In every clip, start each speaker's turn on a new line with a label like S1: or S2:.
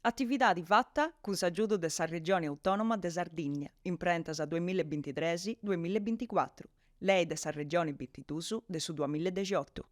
S1: Atividadi fata cun s'agiudu de sa Regioni Autònoma de Sardigna, imprentas duamilla e bintitres duamilla e binticuatru, Lei de sa Regioni bintiduus de su duamilla e dexiotu.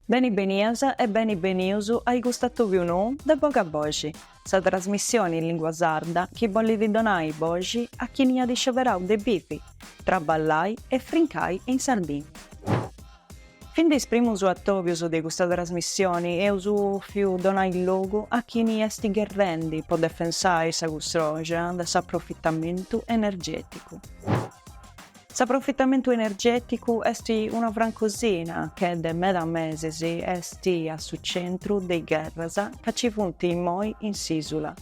S1: Beni benias e beni benius a i custu atobiu nou de Boga Boxi, sa trasmissioni in lingua sarda chi bollit donai boxi a chini at iscioberau de bivi, traballai e frincai in Sardigna. Fin de is primus atobius de custa trasmissioni eus 'ofiu donai logu a chini est gherrendi po defensai sa cussorxa de s'aprofitamentu energèticu. S'aprofitamentu energèticu est una francosina che de meda mesis est a su centru de is gherras ca ci funt immoi in s'ìsula.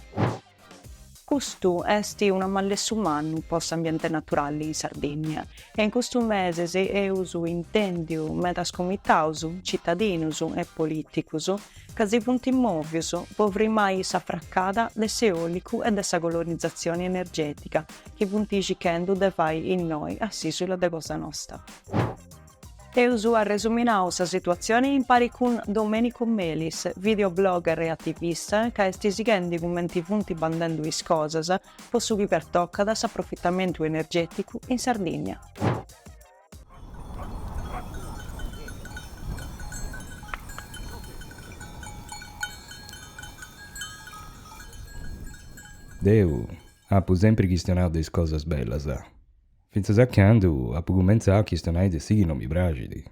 S1: Custu est un'amallessu mannu po s'ambiente naturali in Sardìnnia e in custus mesis eus intèndiu medas comitaus, citadinus e polìticus ca si funt mòvius po frimai s'afracada de s'eòlicu e de sa colonizatzioni energètica chi funt circhendu de fai innoi a s'ìsula de cosa nosta. Eus arresuminau sa situatzioni impari cun Domenico Melis, videoblogger e ativista ca est sighendi cumenti funt bandendu is cosas po su chi pertocat s'aprofitamentu energèticu in Sardigna.
S2: Deu apu sempri chistionau de is cosas bellas Fintzas a candu apu cumentzau a chistionai de su chi non mi praxit.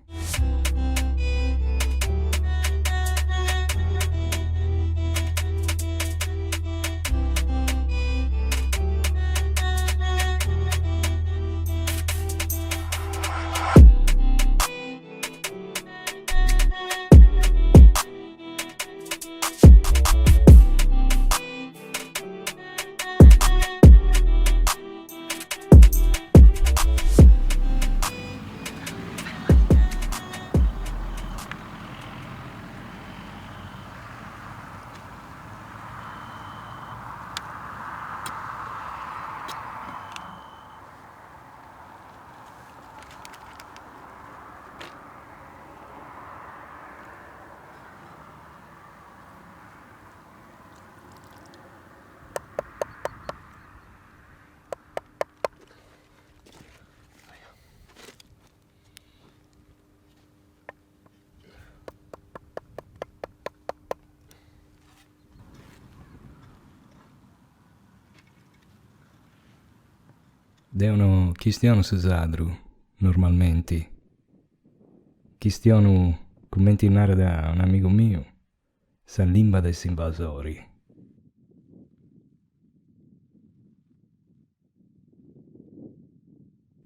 S2: Deu no chistionu su sadru, normalmenti. Chistionu, cumenti narat un'amigu miu, Sa limba de s'invasori.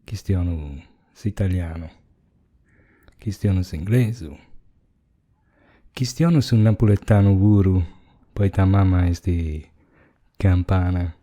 S2: Chistionu s'italianu. Chistionu s'inglesu. Chistionu su napuletanu puru, poita mama est campana.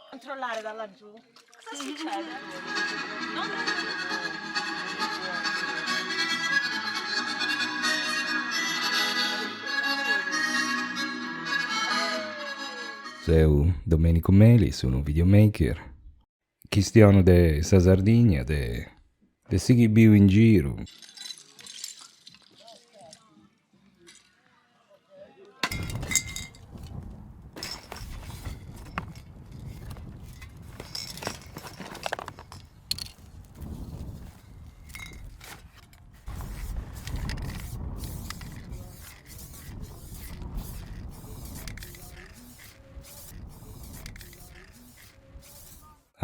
S3: Controllare da laggiù. Cosa succede?
S2: Seu Domenico Melis, unu videomaker. Chistionu de sa Sardigna, de de su chi biu in giru.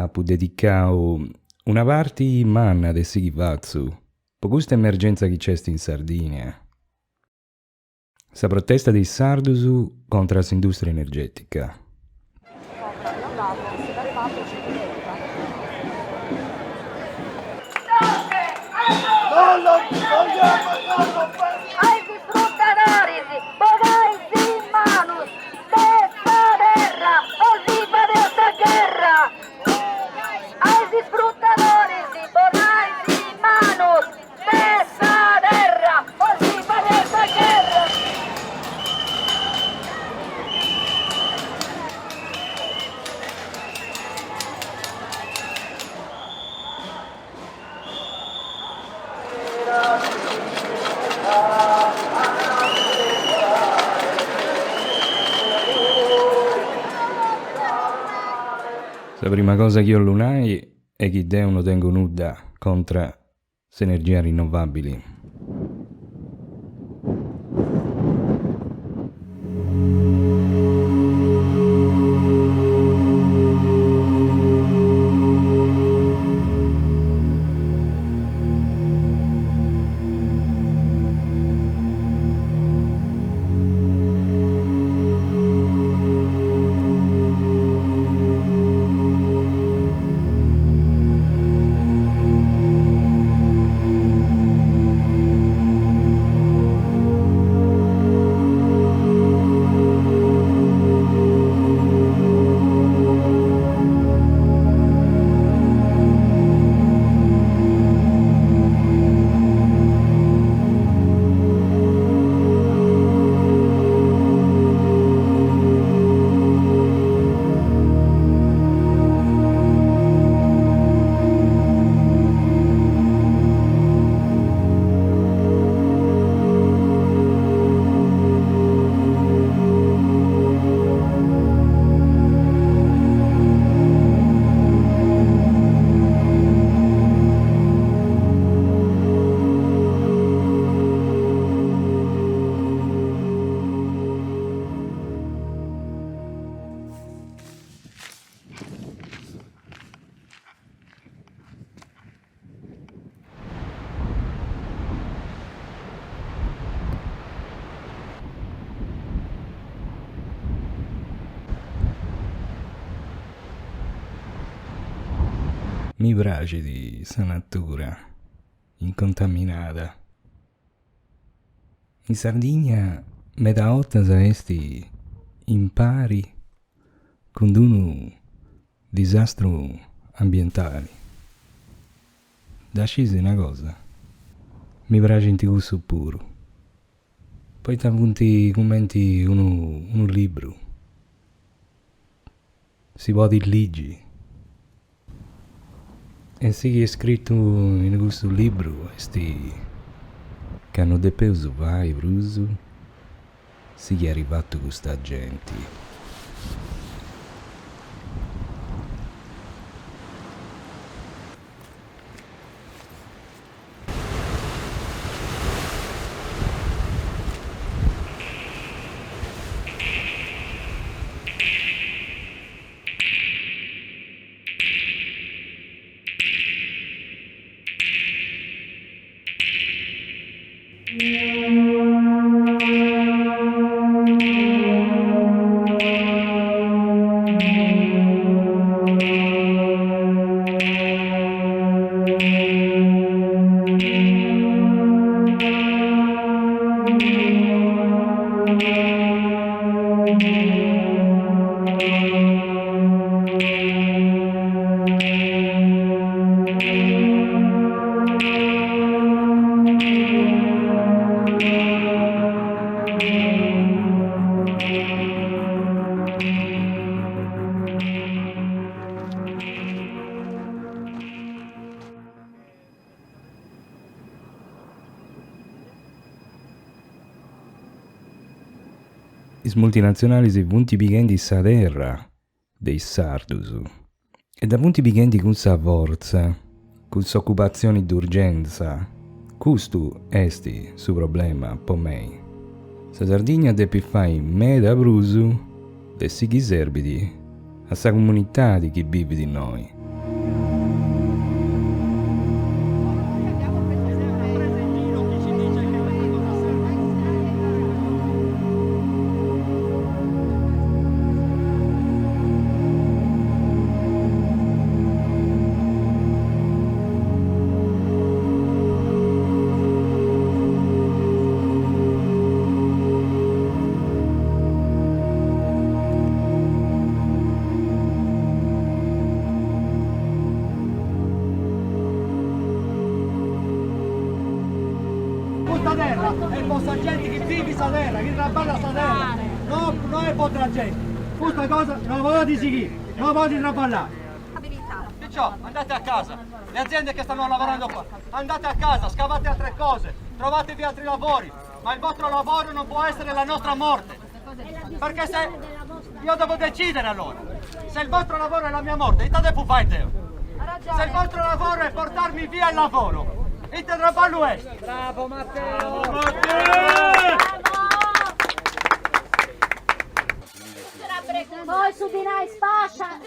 S2: Apu dedicau una parti manna de su chi fatzu po custa emergenza chi nc'est in Sardigna, sa protesta de is sardus contra a s'industria energetica. Sa prima cosa chi 'ollu nai est chi deu no tengu nudda contra s'energia rinnovabili. Mi praxit sa natura incontaminada. In Sardigna meda 'ortas est impari cun d'unu disastru ambientali. Dda scis una cosa? Mi praxint cussus puru, poita funt cumenti unu unu libru, si podit ligi E su chi est scritu in custu libru est ca no depeus fai prus su chi at fatu custa genti. Is multinatzionalis funt pighendi sa terra de is sardus e dda funt pighendi cun sa fortza, cun s'ocupatzioni d'urgentza. Custu est su problema po mei. Sa Sardigna depit fai meda prus de su chi serbit a sa comunitadi chi bivit innoi.
S4: Custa terra est po sa genti chi bivit sa terra, chi traballat sa terra, no no est po atra genti. Custa cosa no podit sighiri, no podit traballai. Perciò andate a casa, le aziende che stanno lavorando qua, andate a casa, scavate altre cose, trovatevi altri lavori, ma il vostro lavoro non può essere la nostra morte. Perché se io devo decidere allora, se il vostro lavoro è la mia morte, ita depu fai deu? Se il vostro lavoro è portarmi via il lavoro, ite traballu est? Bravo Matteo!
S5: Poi su dinai spacciat e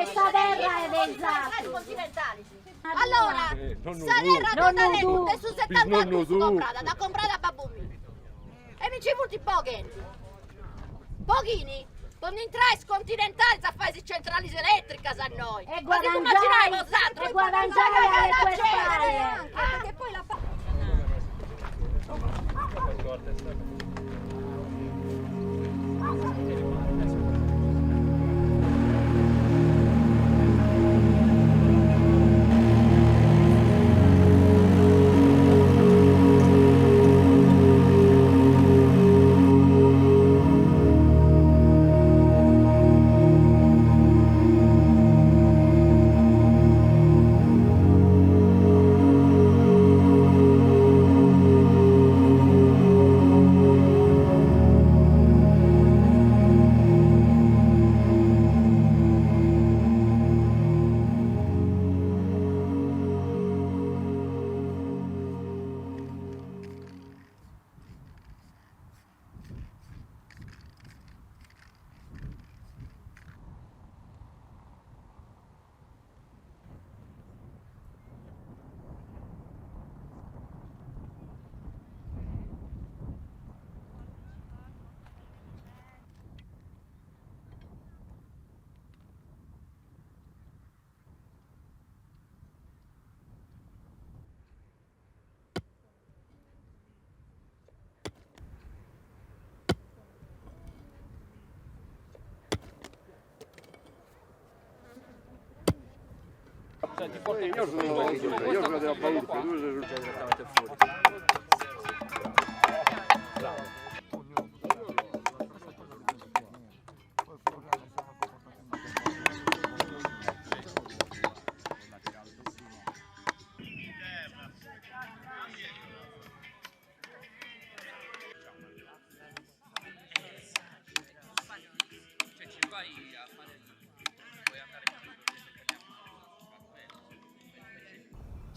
S5: sa terra est de is atrus.
S6: Allora, sa terra dda tengu de su setantaduus comprada, dd'at comprada babbu miu e mi nci funt boghendi. Po chini? Po ndi intrai is continentalis a fai is centralis eletricas a innoi.
S5: E guadangiai e guadangiai alle tue spalle.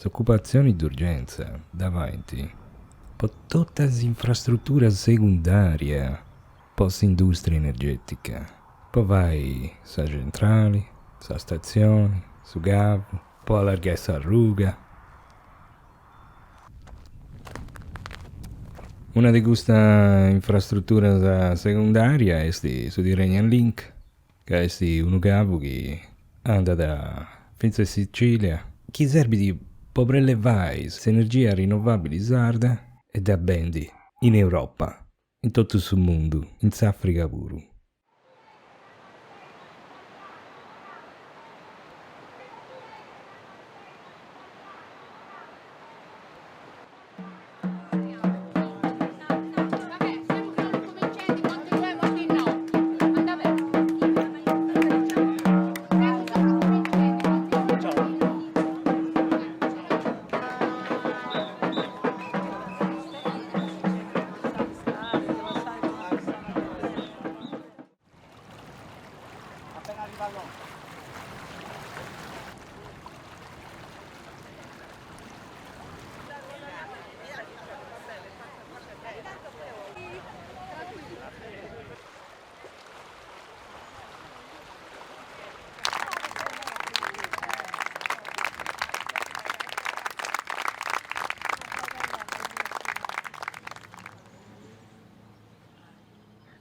S2: S'ocupatzioni d'urgentza dda faint po totu s'infrastrutura segundària po s'indùstria energètica, po fai sa centrali, sa statzioni, su cavu, po allargai s'arruga. Una de custas infrastruturas segundària est su Tyrrhenian Link, ca est unu cavu chi andat fintzas in Sicilia, chi serbit po prelevai s'energia rinnovabili sarda e dda bendi in Europa, in totu su mundu, in s'Africa puru.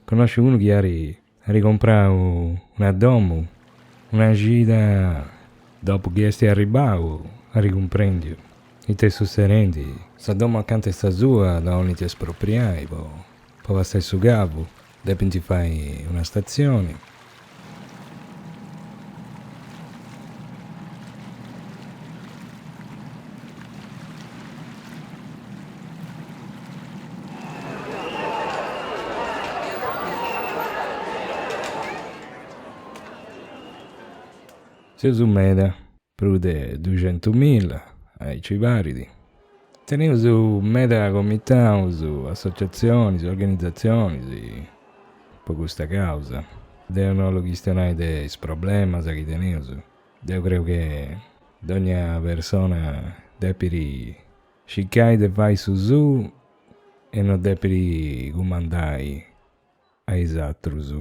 S2: Connosciu unu chi at comprau una domu una cida dopu chi est arribau at cumprendiu ita est sussedendi. Sa domu acanta 'e sa sua dda 'olint espropriai po passai su cavu, depint fai una statzioni. Seus meda, prus de duxentumilla, aici parit. Teneus meda comitaus, associatzionis, organizatzionis po custa causa. Deu no 'ollu chistionai de is problemas chi teneus, deu creu che dogna persona depit circai de fai su suu e no depit cumandai a is atrus.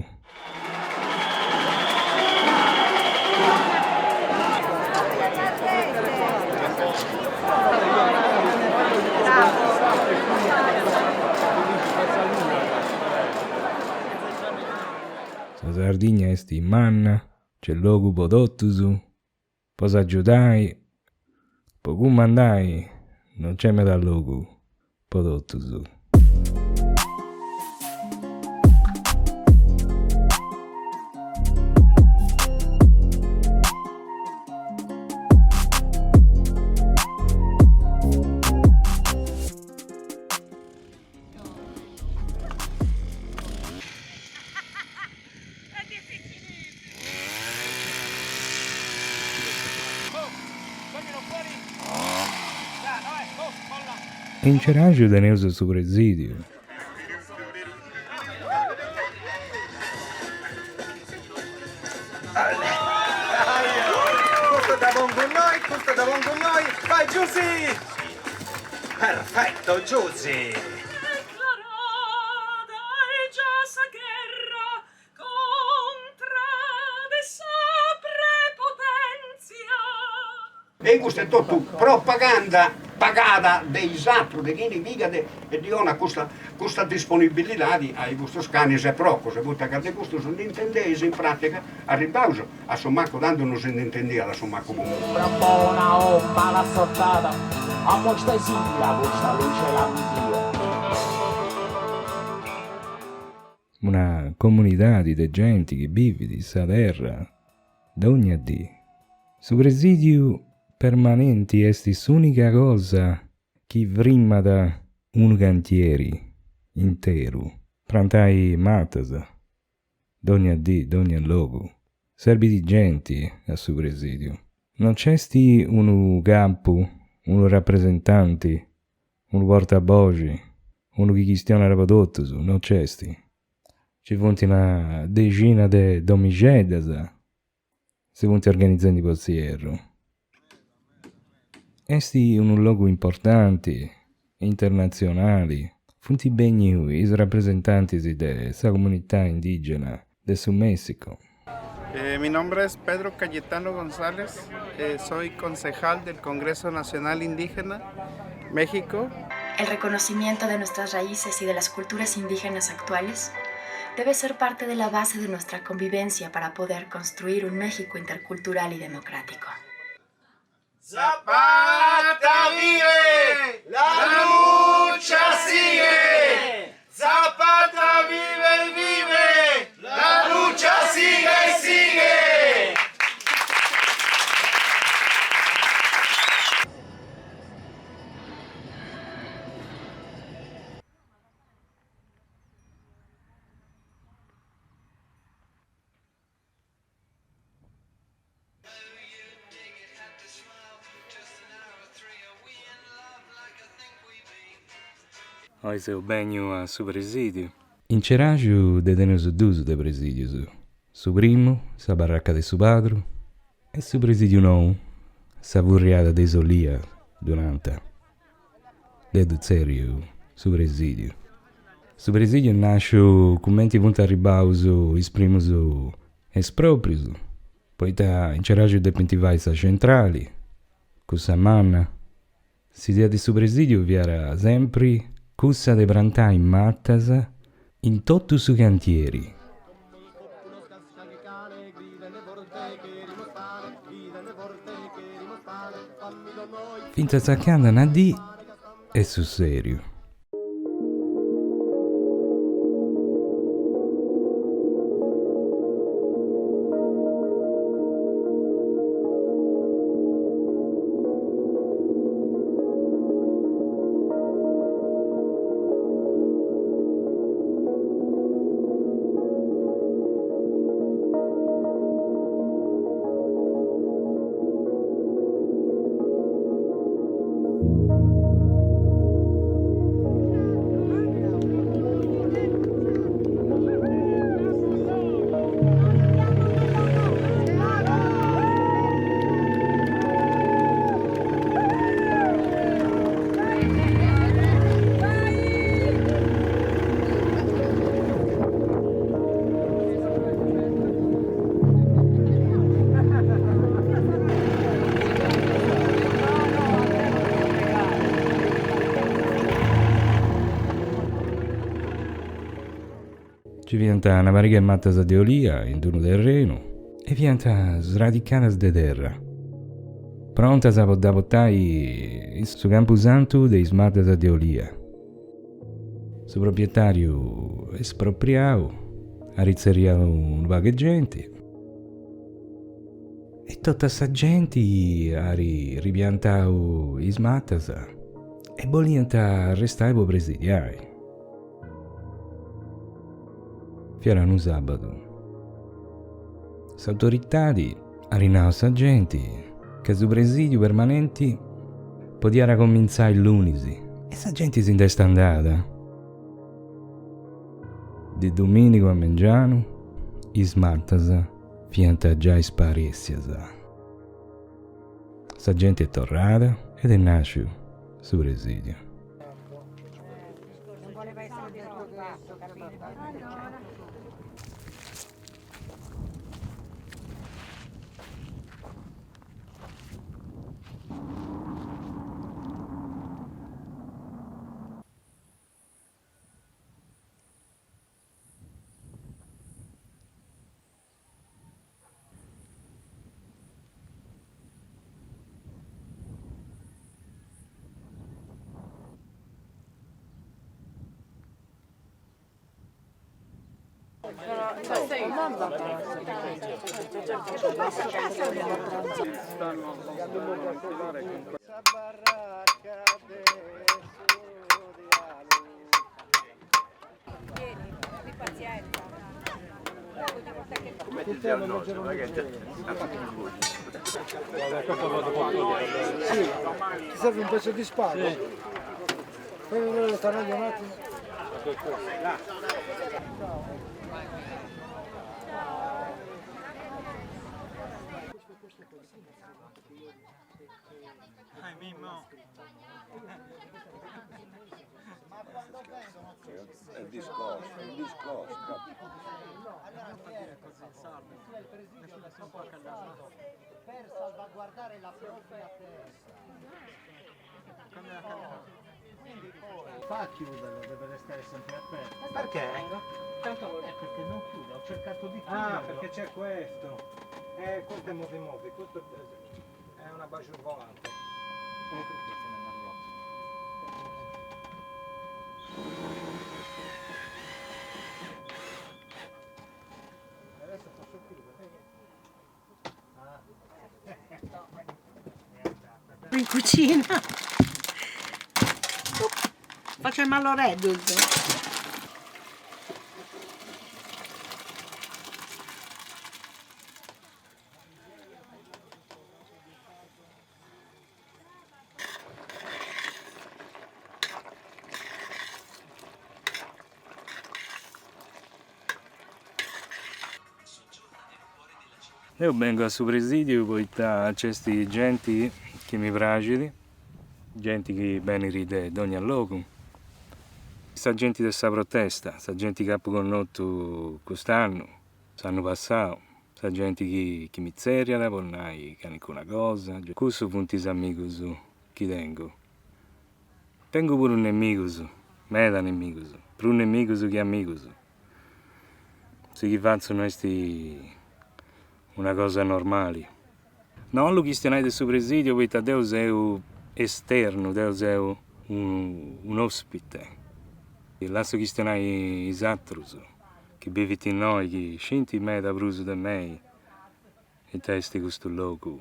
S2: Sa Sardigna est manna, nc'est logu po totus, po s'agiudai, po cumandai no nc'est meda logu po totus. E in Ceraxiu teneus su presìdiu.
S7: Custa dda pongu innoi, custa dda pongu innoi, vai Giusy! Perfetto Giusy! E custa est totu propaganda pagada de is atrus, de chini pigat e ddi 'onat custa custa disponibilidadi a custus canis e procus, poita ca de custus nd'intendeis in pratica arribbaus a su mancu tandu no si nd'intendiat a su mancu comunu.
S8: Bona o mala assortada, ammostaisilla custa luce lantia.
S2: Una comunidadi de genti chi bivit sa terra dogna dì. Su presìdiu permanenti est s'ùnica cosa chi frimmat unu cantieri interu. Prantai matas, dogna dì, dogna logu. Serbit genti a su presìdiu. No nc'est unu capu, unu rapresentanti Unu portaboxi, unu chi chistionat po totus, no nc'est. Nci funt una dexina de domixeddas, si funt organizendi po s'ierru. Est unu logu importanti, internatzionali, funt bennius is rapresentantis de sa comunità indigena de su Messico.
S9: Mi nombre es Pedro Cayetano González, soy concejal del Congreso Nacional Indígena, México.
S10: El reconocimiento de nuestras raíces y de las culturas indígenas actuales debe ser parte de la base de nuestra convivencia para poder construir un México intercultural y democrático.
S7: Zapata vive! La lucha sigue! Zapata vive vive! La lucha sigue y sigue!
S2: Oi seu bènniu a su presìdiu. In Ceraxiu nde teneus duus de presìdius. Su primu, sa barraca de su padru, e su presìdiu nou, sa furriada de is olias, ddu nant. Deu ddu tzerriu su presìdiu. Su presìdiu est nàsciu cumenti funt arribbaus is primus espròprius, poita in Ceraxius depint fai sa centrali, cussa manna. S'idea de su presìdiu fiat sempri cussa de prantai matas in totu su cantieri. Fintzas a candu una dì est sussèdiu. Nci fiant una pariga 'e matas de olia in d'unu terrenu e fiant sradicadas de terra, prontas po dda portai in su campusantu de is matas de olia. Su proprietàriu espropriau at tzerriau unu pagu 'e genti e totu sa genti at ripiantau is matas e boliant arrestai po presidiai. Fiat unu sàbadu. S'autoritadi at nau a sa genti ca su presìdiu permanenti podiat comintzai lunis e sa genti si nd'est andada. De domìnigu a mengianu is matas fiant giai sparèssias. Sa genti est torrada ed est nàsciu su presìdiu.
S4: Ti serve un pezzo di spago? Fai vedere la tanaglia un attimo.
S7: È discorso, è un discorso.
S4: Per salvaguardare la propria terra. Fa a chiuderlo, deve restare sempre aperto.
S9: Perché?
S4: Tanto è perché non chiude, ho cercato di chiuderlo.
S9: Ah, perché c'è questo. Eh, questo è muovi muovi, questo è una bajour volante.
S4: Comunque questa è nella roulotte. Adesso posso chiudere. Ah.
S3: In cucina. Faccio il malloreddus.
S2: Deu bengu a su presidiu poita nc'est genti chi mi praxit, genti chi benit de dogna logu, sa genti de sa protesta, sa genti chi apu connotu cust'annu, s'annu passau, sa genti chi chi mi zerriat po nai calincuna cosa, cussus funt is amigus chi tengu. Tengu puru nemigus, meda nemigus, prus nemigus chi amigus. Su chi fatzu no est una cosa normali. No 'ollu chistionai de su presidiu poita deu seu esternu, deu seu un'ospite. Lassu chistionai is atrus chi bivint innoi, chi scint meda prus de mei ita est custu logu.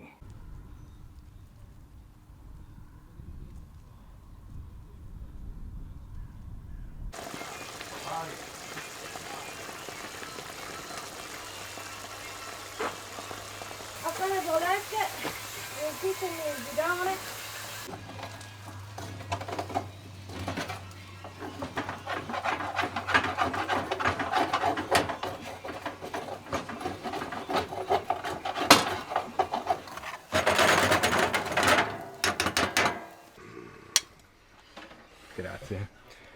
S11: Appena volete, riempitemi il bidone.
S2: Grazie.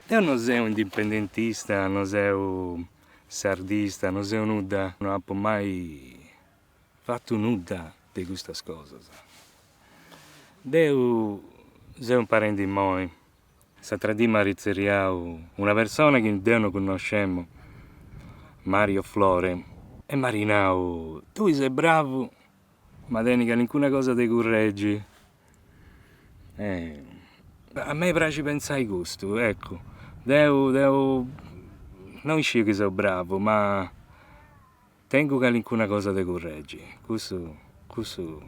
S2: Deu no seu indipendentista, no seu sardista, no seu nudda, no apu mai fatu nudda de custas cosas. Deu seu imparendi immoi. S'atra dì m'at tzerriau una persona chi deu no connoscemu, Mario Flore, e m'at nau, tui ses bravu ma tenis calincuna cosa de curregi. A mei praxit pentzai custu, eccu, deu deu no isciu chi seu bravu ma Tengu calincuna cosa de curregi, cussu cussu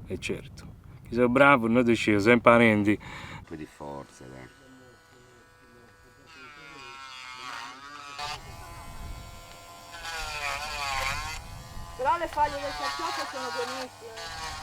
S2: est certu. Chi seu bravu no ddu sciu, seu imparendi.
S12: Un po' di forza dai.
S11: Però le foglie del carciofo sono buonissime.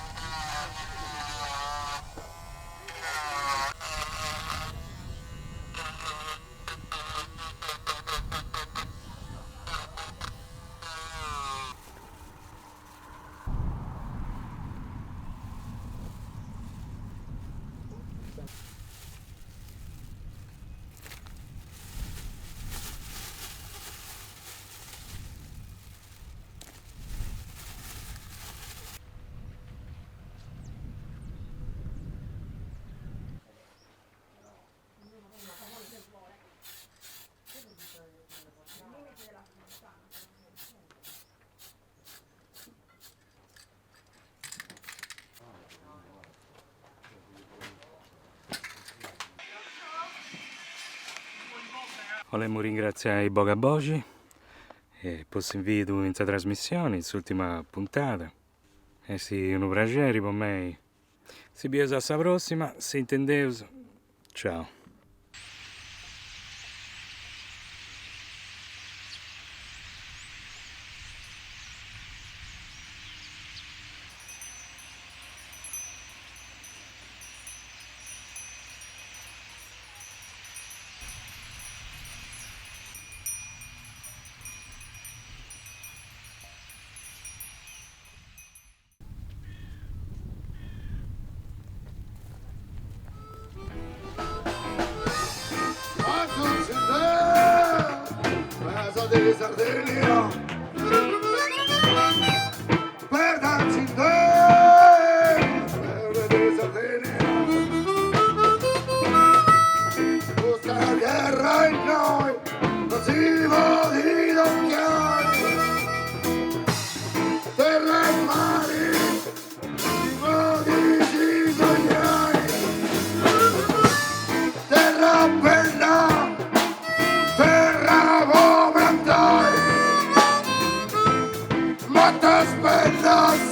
S2: Olemu ringratziai Bogaboxi po s'invidu in sa trasmissioni, in s'urtima puntada. Est unu praxeri po mei. Si bieus a sa prossima, si intendeus, ciao.
S13: Terra e mari, si podit sognai. Terra bella, terra po prantai. Matas bellas.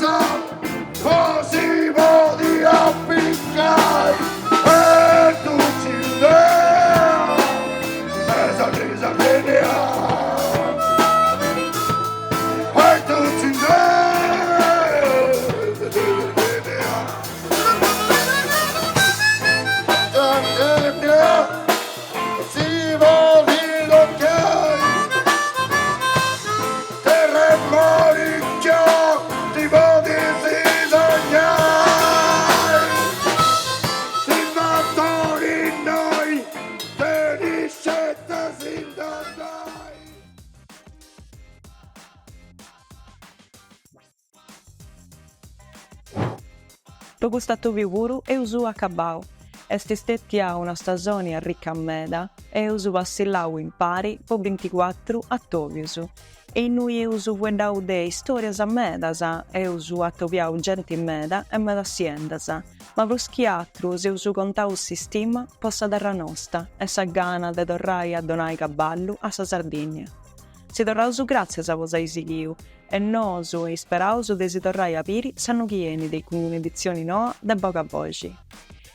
S1: Po custu atobiu puru eus acabau. Est stetia una stasoni arrica meda e eus passillau impari po binticuatru atobius e innui eus fueddau de istorias medas, eus atobiau genti meda e medas siendas, ma prus chi atru s'eus contau s'istima po sa terra nosta e sa gana de torrai a donai caballu a sa Sardìnnia. Si torraus gràtzias po s'ai sighiu e nosu isperaus de si torrai a biri s'annu chi 'enit cun un'editzioni noa de Boga Boxi.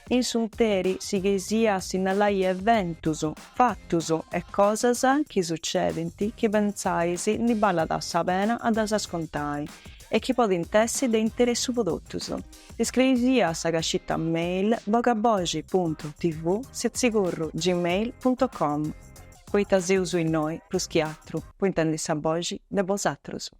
S1: In s'unteri sigheisì a sinnalai eventus, fatus e cosas chi sucedint chi pentzais ndi ballat sa pena a ddas ascontai e chi podint essi de interessu po totus. Iscrieisì a sa cascita mail bogaboxi puntu tv sitzigurru gmail puntu com poita seus innoi prus chi atru po intendi sa boxi de bosatrus.